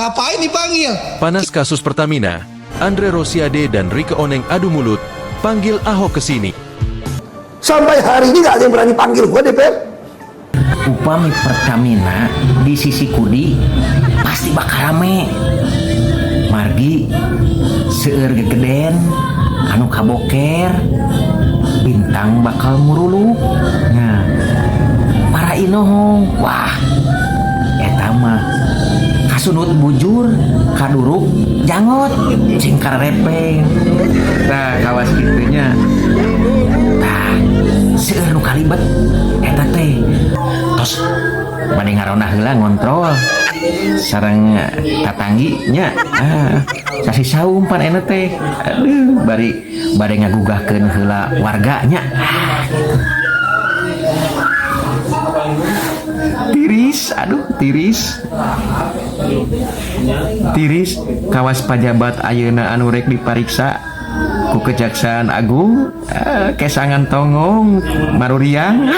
Ngapain dipanggil? Panas kasus Pertamina, Andre Rosiade dan Rike Oneng adu mulut, panggil Ahok ke sini. Sampai hari ini nggak ada yang berani panggil gua DPR. Upami Pertamina di sisi kudi pasti bakal rame, margi seueur gegeden anu kaboker, bintang bakal muruluk. Nah, para inohong, wah, eta mah kasundut bujur, kaduruk jangot, sing karepeng. Nah, kawas kitunya. Tah, seueur nu kalibet eta teh. Tos bade ngaronda heula, ngontrol sareng tatanggi nya. Ah, sasih saum pan eta teh. Aduh, bari bade ngagugahkeun heula warganya. Ah, gitu. Tiris, aduh, tiris, tiris kawas pajabat ayeuna anu rek dipariksa ku Kejaksaan Agung, eh, kesangan tonggong maruriang.